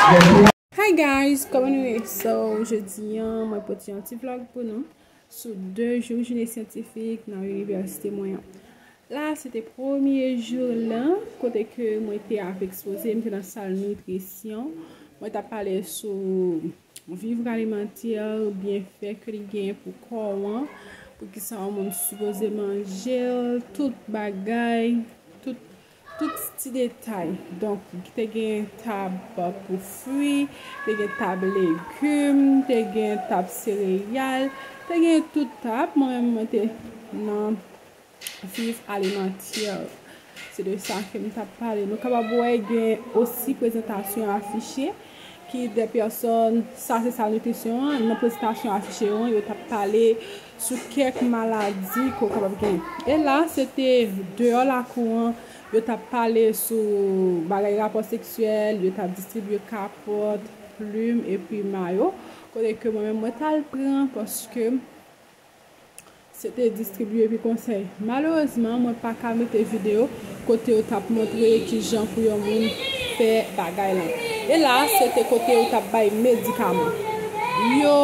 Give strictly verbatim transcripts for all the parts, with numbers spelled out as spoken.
Hi guys, kòman nou ye? So, jodi an, mwen pote yon ti vlog pou nou sou de jou jounen syantifik nan inivèsite mwen an. La, se te premye jou lan, kote ke mwen te ap ekspoze, m te nan sal nitrisyon. Mwen t ap pale sou vivre alimentaire, byenfè ke li genyen pou kò w an, poukisa yon moun sipoze manje l, tout bagay, tout, tout ti detay. Donk, te gen tab pou fwi, te gen tab legim, te gen tab sereyal, te gen tout tab. Mwen menm, mwen te nan viv alimantè. Se de sa ke m t ap pale. Nou kapab wè gen osi prezantasyon afiche ki de pèsòn, sa se sal nitrisyon an, nan prezantasyon afiche yo, yo t ap pale sou kèk maladi ke w kapab gen. E la, se te deyò lakou an, yo t ap pale sou bagay rapò seksyèl, yo t ap distribye kapòt, plim, epi mayo, kote ke mwen menm mwen t al pran paske se te distribiye epi konsèy. Malerezman, mwen pa ka mete videyo kote yo t ap montre kijan pou yon moun fè bagay lan. E la, se te kote yo t ap bay medikaman. Yo,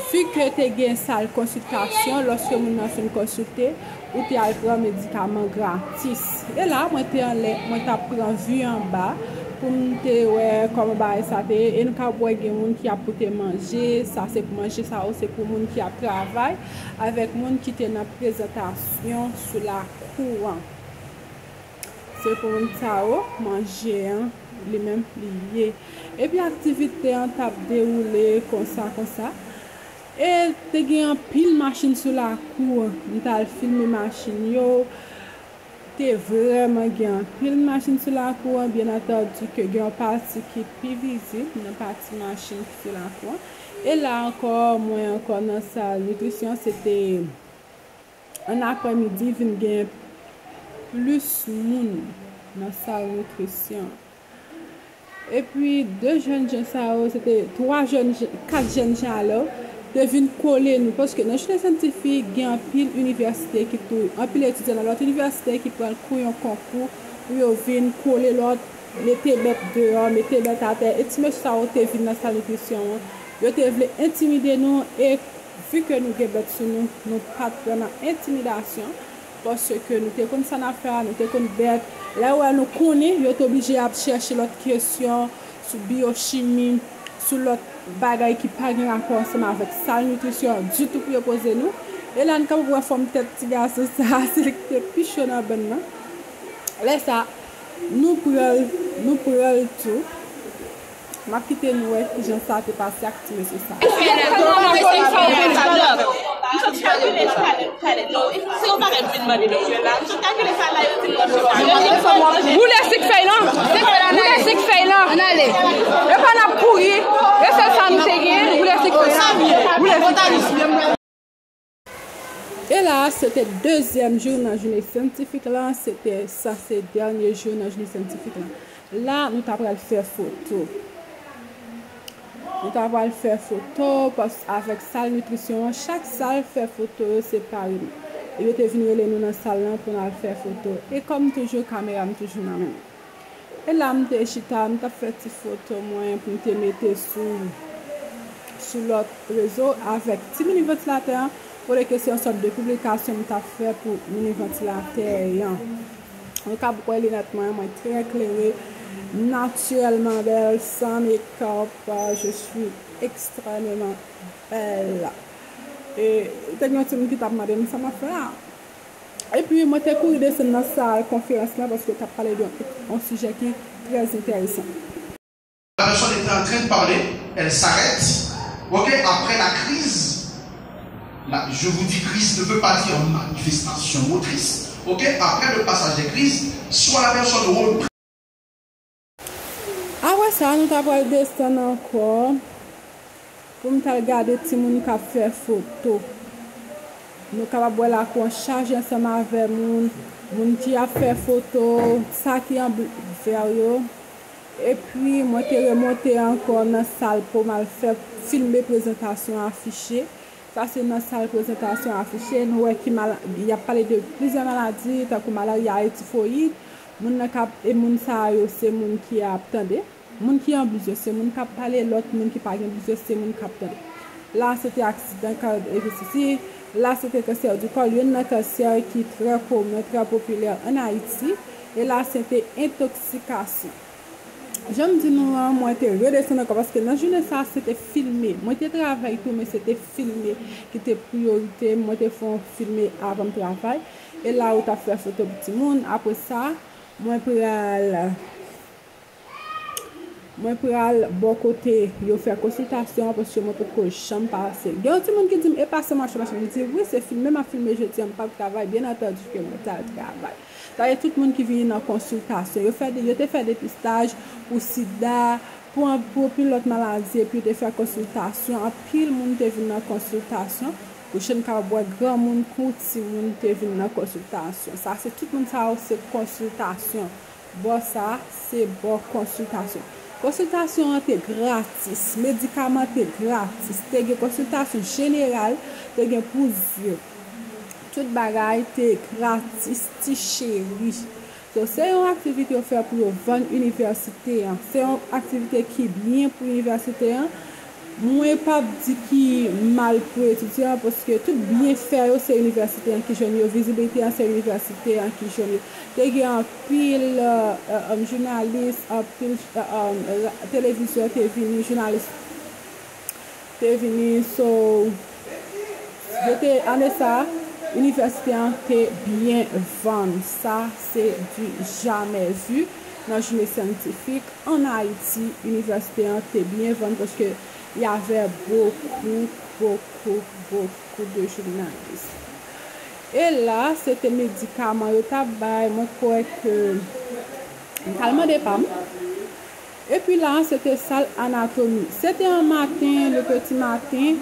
vi ke te gen sal konsiltasyon, lòske moun nan fin konsilte, ou te al pran medikaman gratis. E la, mwen te anlè, mwen t ap pran vi anba pou m te wè kòman bagay sa te ye. E nou ka wè gen moun ki ap pote manje, sa se pou manje, sa yo se pou moun ki ap travay, avèk moun ki te nan prezantasyon sou lakou an. Se pou moun sa yo, manje an, li menm li ye. Epi aktivite an t ap dewoule konsa, konsa. E te gen anpil machin sou lakou an. M t al filme machin yo. Te vrèman gen anpil machin sou lakou an. Byen antandi ke gen yon pati ki pi vizib nan pati machin ki sou lakou an. E la ankò, mwen ankò nan sal nitrisyon, se te an aprèmidi, vin gen plis moun nan sal nitrisyon. Epi, de jèn jan sa yo, se te twa jèn jan, kat jèn jan alò, te vin kole nou. Paske nan jounen syantifik, gen anpil inivèsite ki tou, anpil etidyan nan lòt inivèsite ki pran kou yon konkou pou yo vin kole lòt, mete bèt deyò, mete bèt atè. E ti mesye sa yo te vin nan sal nitrisyon an, yo te vle entimide nou e vi ke nou gen bèt sou nou, nou pa t pran nan entimidasyon, paske nou te konn sa n ap fè a, nou te konn bèt. Lè yo wè nou konnen, yo t oblije ap chèche lòt kesyon sou biyochimi, sou lòt bagay ki pa gen rapò ansanm avèk sal nitrisyon ditou pou yo poze nou. E la, n kapab wè fòm tèt ti gason sa a, se li ki te pi cho nan bann nan. Lè sa, nou pran l, nou pran l tou. M ap kite nou wè kijan sa te pase ak ti mesye sa. Boule sik fèy lan. Boule sik fèy lan. Ann ale. E pa n ap kouri. E sèl sa nou te gen. Boule sik fèy lan. Boule sik fèy lan. E la, se te dezyèm jou nan jounen syantifik lan, se te, sa se dènye jou nan jounen syantifik lan. La, nou ta pral fè foto. Nou ta pral fè foto, pas, avèk sal nitrisyon an, chak sal fè foto yo separeman. E yo te vin rele nou nan sal lan pou n al fè foto. E kòm toujou, kamera m toujou nan men m. E la, m te chita, m t ap fè ti foto mwen pou m te mete sou, sou lòt rezo avèk ti mini vantilatè an, olye ke se yon sòt de piblikasyon m t ap fè pou mini vantilatè an. Nou kab wè linèt mwen, mwen trè klere, natirèlman bèl, san mekòp, je suis extrêmement belle. E te gen yon timoun ki t ap mande m sa m ap fè a. Epi, mwen te kouri desann nan sal konferans lan paske yo t ap pale de yon, yon sijè ki trè enteresan. La personne était en train de parler, elle s'arrête. Ok, après la crise, là, je vous dis crise ne veut pas dire manifestation motrice. Ok, après le passage des crises, soit la personne reprend. Apre sa, nou ta pral desann ankò pou m t al gade timoun k ap fè foto. Nou kapab wè lakou an chaje ansanm avè moun, moun ki ap fè foto, sa ki an bl-, vè yo. Epi, mwen te remonte ankò nan sal pou m al fè, filme prezantasyon afiche. Sa se nan sal prezantasyon afiche. Nou wè ki mala-, y ap pale de plizyè maladi, tankou malarya e tifoyid. Moun nan k ap, e moun sa yo, se moun ki ap tande. Moun ki an bizyo se moun k ap pale, lòt moun ki pa gen bizyo se moun k ap tande. La, se te aksidan kadyovaskuler. La, se te kansè di kòl, youn nan kansè ki trè komen, trè popilè ann Ayiti. E la, se te entoksikasyon. Jan m di nou an, mwen te redesann ankò paske nan jounen sa a, se te filme. Mwen te travay tou, men se te filme ki te priyorite m. Mwen te fè yon filme avan m travay. E la, ou t ap fè foto pou timoun. Apre sa, mwen pral Mwen pral bò kote yo fè konsiltasyon an, paske mwen potko janm pase. Gen yon timoun ki di m, "E pase mache, mache." M di, "Wi, se filme m ap filme jodi a, m p ap travay." Byen antandi ke mwen t al travay. Sa vle tout moun ki vini nan konsiltasyon, yo fè de, yo te fè depistaj pou sida, pou an- pou anpil lòt maladi, epi yo te fè konsiltasyon. Anpil moun te vin nan konsiltasyon. Ou jwenn kapab wè granmoun kou timoun te vin nan konsiltasyon. Sa se tout moun sa yo se konsiltasyon. Bò sa, se bò konsiltasyon. Konsiltasyon an te gratis, medikaman te gratis, te gen konsiltasyon jeneral, te gen pou zye. Tout bagay te gratis, ti cheri. So, se yon aktivite yo fè pou yo vann inivèsite an. Se yon aktivite ki byen pou inivèsite an. Mwen p ap di ki mal pou etidyan an, paske tout byenfè yo se inivèsite an ki jwenn yo, vizibilite an se inivèsite an ki jwenn yo. Te gen anpil, euh, euh, jounalis, anpil, euh, euh, ra- televizyon te vini, jounalis te vini, so, yo te, ane sa, inivèsite an te byen vann. Sa, se du jamais vu nan jounen syantifik. Ann Ayiti, inivèsite an te byen vann paske y avait beaucoup, beaucoup, beaucoup de journalistes. E la, se te medikaman yo t ap bay. Mwen kwè ke m t al mande pa m. Epi la, se te sal anatomi. Se te an maten, le petit matin,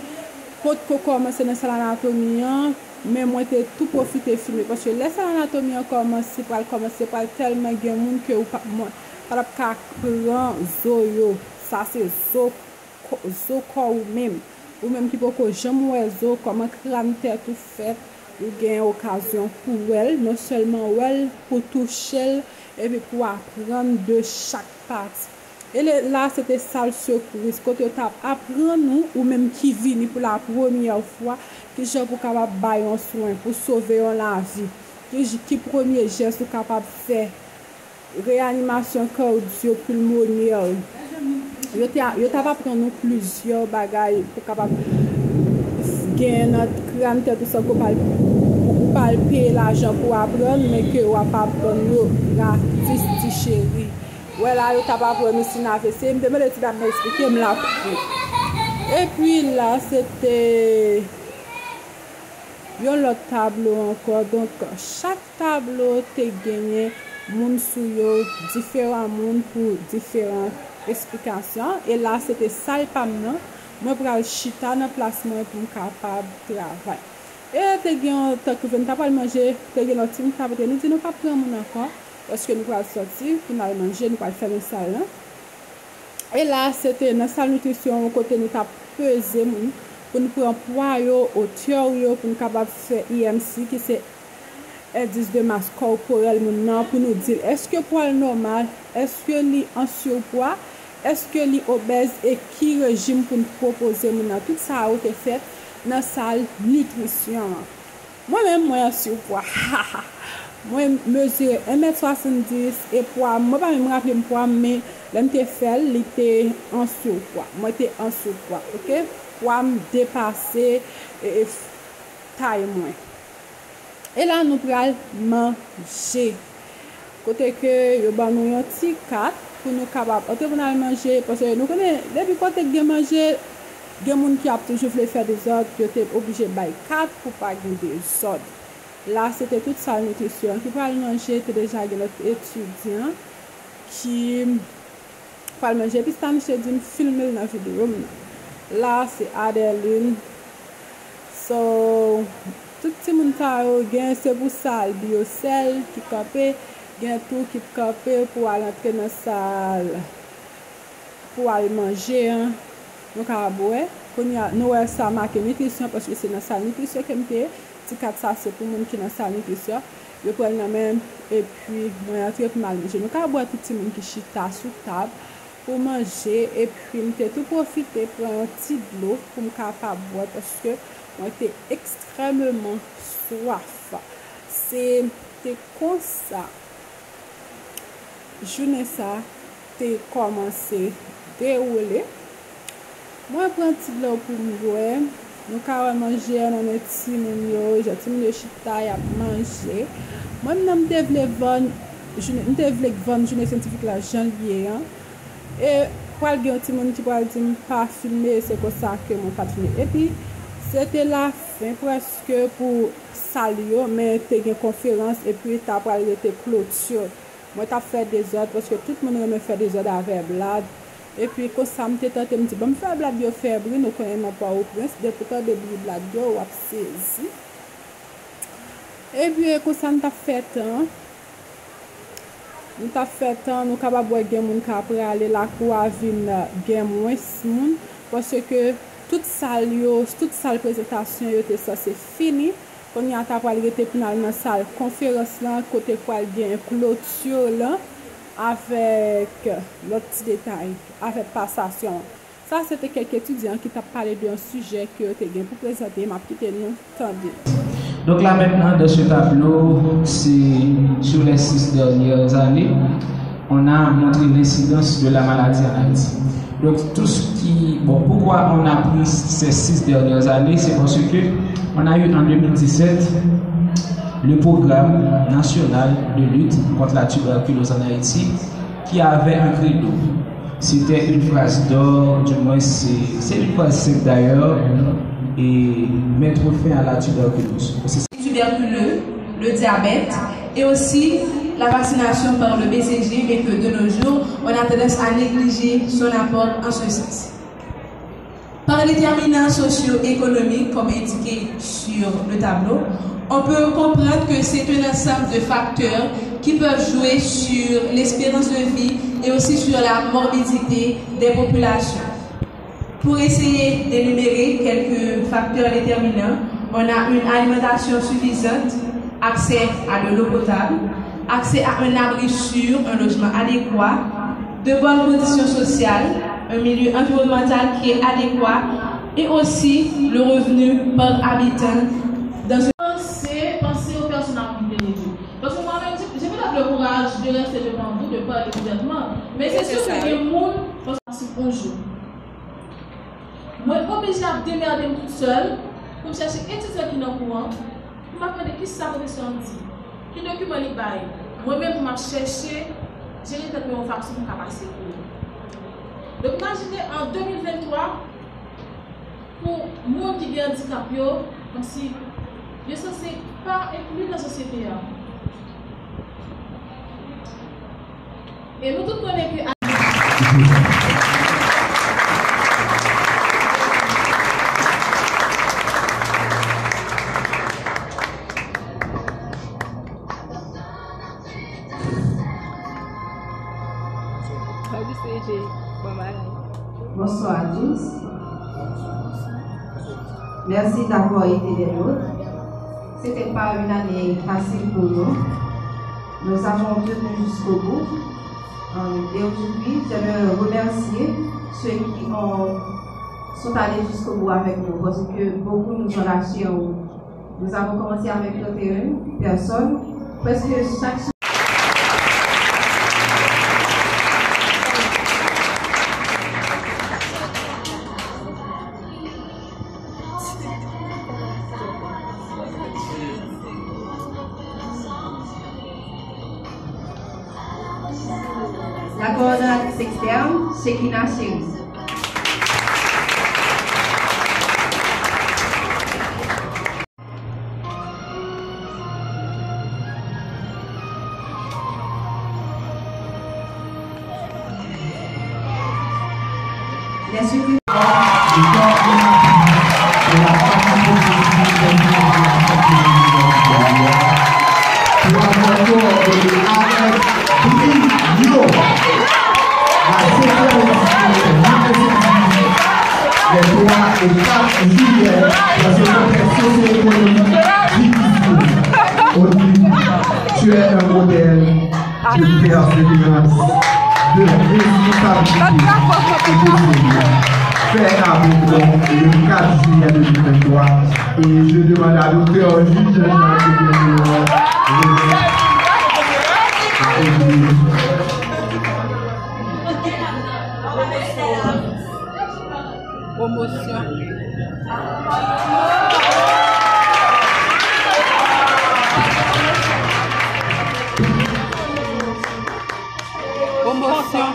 potko kòmanse nan sal anatomi an, men mwen te tou pwofite filme. Paske lè sal anatomi an kòmanse, pral kòmanse, pral tèlman gen moun ke ou pa, mwen, pa t ap ka pran zo yo. Sa se zo, zo kò ou menm. Ou menm ki poko janm wè zo, kòman kràn tèt ou fèt, ou gen okazyon pou wè l, non sèlman wè l, pou touche l, epi pou aprann de chak pati. E le- la, se te sal sekouris, kote yo t ap aprann ou, ou menm ki vini pou la premyè fwa, ki jan pou kapab bay yon swen, pou sove yon lavi, ki j- ki premye jès ou kapab fè, reyanimasyon kadyopilmonè. Yo te a- yo t ap aprann nou plizyè bagay pou kapab gen nan kràn tèt ou san ke w pa l- ou pa l peye lajan pou aprann, men ke w ap aprann yo gratis, ti cheri. Wè la, yo t ap aprann nou si n A V C. M te mande ti dam nan eksplike m, l ap ri. Epi la, se te yon lòt tablo ankò. Donk, chak tablo te genyen moun sou yo, diferan moun pou diferan esplikasyon. E la, se te sal pa m nan. Mwen pral chita nan plas mwen pou m kapab travay. E te gen yon tan ki vin, ta pral manje, te gen lòt timoun ki t ap antre. Nou di nou p ap pran moun ankò, paske nou pral sòti pou n al manje, nou pral fèmen sal lan. E la, se te nan sal nitrisyon an kote nou t ap peze moun pou n pran pwa yo, otè yo, pou n kapab fè I M C, ki se endis de mas kòporèl moun nan, pou nou di l èske pwa l nòmal, èske li an sipwa, èske li obèz, e ki rejim pou n pwopoze moun nan. Tout sa yo te fèt nan sal nitrisyon an. Mwen menm, mwen an sipwa. Mwen mezire en mèt swasanndis e pwa m, mwen pa menm raple m pwa m, men lè m te fè l, li te an sipwa. Mwen te an sipwa, oke? Pwa m depase, e, e, tay mwen. E la, nou pral manje. Kote ke yo ban nou yon ti kat pou nou kapab antre pou n al manje, paske nou konnen, depi kote k gen manje, gen moun ki ap toujou vle fè dezòd, yo te oblije bay kat pou pa gen dezòd. La, se te tout sal nitrisyon ki pral manje, te deja gen lòt etidyan ki pral manje. Epi Stanishe di m filme l nan videyo m nan. La, se Adeline. So, tout timoun sa yo, gen se pou sal Biosel ki kanpe, gen tou ki kanpe pou al antre nan sal pou al manje an. Nou ka ap wè, kounye a, nou wè sa make nitrisyon, paske se nan sal nitrisyon ke m te ye. Ti kat sa se pou moun ki nan sal nitrisyon. Yo pran l nan men m, epi mwen antre pou m al manje. Nou ka ap wè tout timoun ki chita sou tab. pou manje, epi m te tou pwofite pran yon ti dlo pou m kapab bwè, paske mwen te ekstrèmeman swaf. Se te konsa jounen sa te kòmanse dewoule. Mwen pran ti dlo pou m bwè. Nou ka wè manje a nan men timoun yo, jan timoun yo chita, y ap manje. Mwen menm, m te vle vann jounen, m te vle vann jounen syantifik la jan l ye an. E pral gen yon timoun ki pral di m pa filme, se konsa ke mwen pa t filme. Epi, se te lafen prèske pou sal yo, men te gen konferans, epi ta pral rete kloti. Mwen t ap fè dezòd, paske tout moun renmen fè dezòd avè blad. Epi, konsa, m te tante, m di, "Ban m fè blad yo fè bri, nou konnen nan Pòtoprens, depi w tande bri blad yo, w ap sezi." Epi, konsa, n t ap fè tan. Nou t ap fè tan, nou kapab wè gen moun k ap prale, lakou a vin gen mwens moun, paske tout sal yo, tout sal prezantasyon yo te sanse fini. Kounye a, ta pral rete pou n al nan sal konferans lan, kote pral gen kloti lan avèk lòt ti detay, avèk pasasyon. Sa se te kèk etidyan ki t ap pale de yon sijè ke yo te gen pou prezante. M ap kite nou tande. Donc là maintenant, dans ce tableau, c'est sur les six dernières années, on a montré l'incidence de la maladie en Haïti. Donc tout ce qui, bon, pourquoi on a pris ces six dernières années, c'est parce que on a eu en deux mille dix-sept le programme national de lutte contre la tuberculose en Haïti qui avait un credo. C'était une phrase d'or, du moins c'est c'est une phrase simple d'ailleurs, et mettre fin à la tuberculose. C'est tuberculeux, le diabète et aussi la vaccination par le B C G, mais que de nos jours, on a tendance à négliger son apport en ce sens. Par les déterminants socio-économiques, comme indiqué sur le tableau, on peut comprendre que c'est un ensemble de facteurs qui peuvent jouer sur l'espérance de vie et aussi sur la morbidité des populations. Pour essayer d'énumérer quelques facteurs déterminants, on a une alimentation suffisante, accès à de l'eau potable, accès à un abri sûr, un logement adéquat, de bonnes conditions sociales, un milieu environnemental qui est adéquat et aussi le revenu par habitant dans un Panse, panse aux personnes à mobilité réduite. Parce que moi-même, j'ai j'ai peut-être le courage de rester devant vous, de parler ouvertement, mais c'est sûr que les gens, parce que bonjour. Mwen oblije ap demède m tout sèl pou m chèche etidyan ki nan kou an, pou m ap mande kisa pwofesè an di, ki dokiman li bay. Mwen menm pou m ap chèche jere tèt mwen yon fason pou m ka pase kou yo. Donk, imajine an de mil venntwa, pou moun ki gen andikap yo, kòmsi yo sanse pa enkli nan sosyete a. E nou tout konnen ke Bonsoir à tous. Merci d'avoir été des nôtres. C'était pas une année facile pour nous. Nous avons tenu jusqu'au bout. Euh, et aujourd'hui, j'aimerais remercier ceux qui ont, sont allés jusqu'au bout avec nous, parce que beaucoup nous ont lâchés en route. Nous avons commencé avec trente et une personnes. Presque chaque La coordonnatrice externe, Shekina Chéry. Trois accords de avec brio. La septième édition du Festival des trois et quatre juillet dans ce contexte socio-économique difficile. Audrey, tu es un modèle. de persévérance, de responsabilité et de zèle. Fait à Beauport le quatre juillet deux mille vingt-trois. Et je demande à Docteur Jules Jean-Jacques de venir remettre à Audrey. Pwomosyon. Pwomosyon.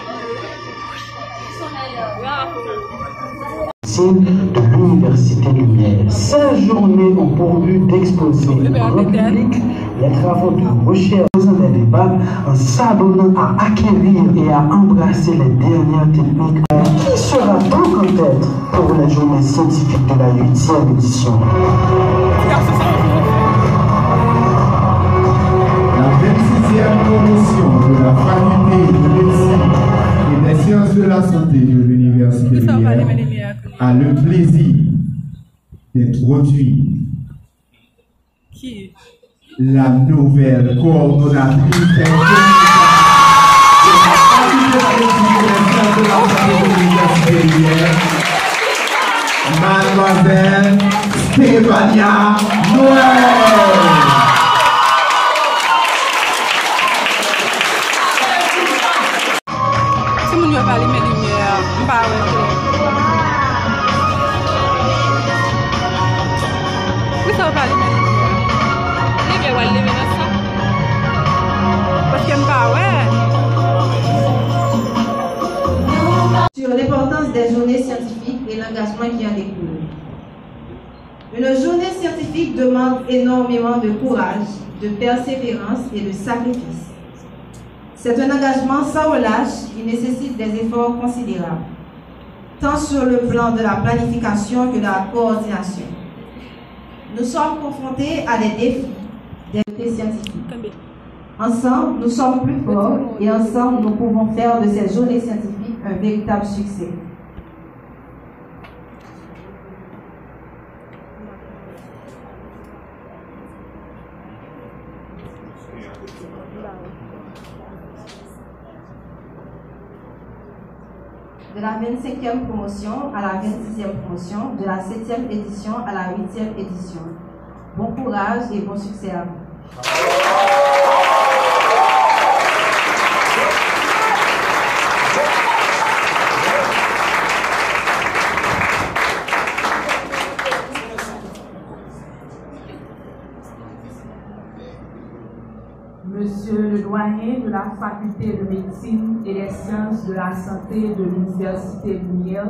De l'Université Lumière. Ces journées ont pour but d'exposer au grand public les travaux de recherche, des débats, en s'adonnant à acquérir et à embrasser les dernières techniques. Qui sera donc en tête pour les journées scientifiques de la huitième édition? La vingt-sixième promotion de la faculté de médecine et des sciences de la santé de l'Université Lumière a le plaisir d'introduire la nouvelle coordonnatrice des jeunes de la faculté de médecine et des sciences de la santé de l'Université Lumière, Mademoiselle Stefania Noël. Timoun yo pa limen limyè a, m pa wè klè. Poukisa yo pa limen limyè a? Limyè w al limen nan sa? Paske m pa wè. Sur l'importance des journées scientifiques et l'engagement qui en découle. Une journée scientifique demande énormément de courage, de persévérance et de sacrifice. C'est un engagement sans relâche qui nécessite des efforts considérables, tant sur le plan de la planification que de la coordination. Nous sommes confrontés à des défis, des défis scientifiques. Ensemble, nous sommes plus forts et ensemble, nous pouvons faire de ces journées scientifiques un véritable succès. De la vingt-cinquième promotion à la vingt-sixième promotion, de la septième édition à la huitième édition. Bon courage et bon succès à vous. Monsieur le doyen de la faculté de médecine et des sciences de la santé de l'université Lumière.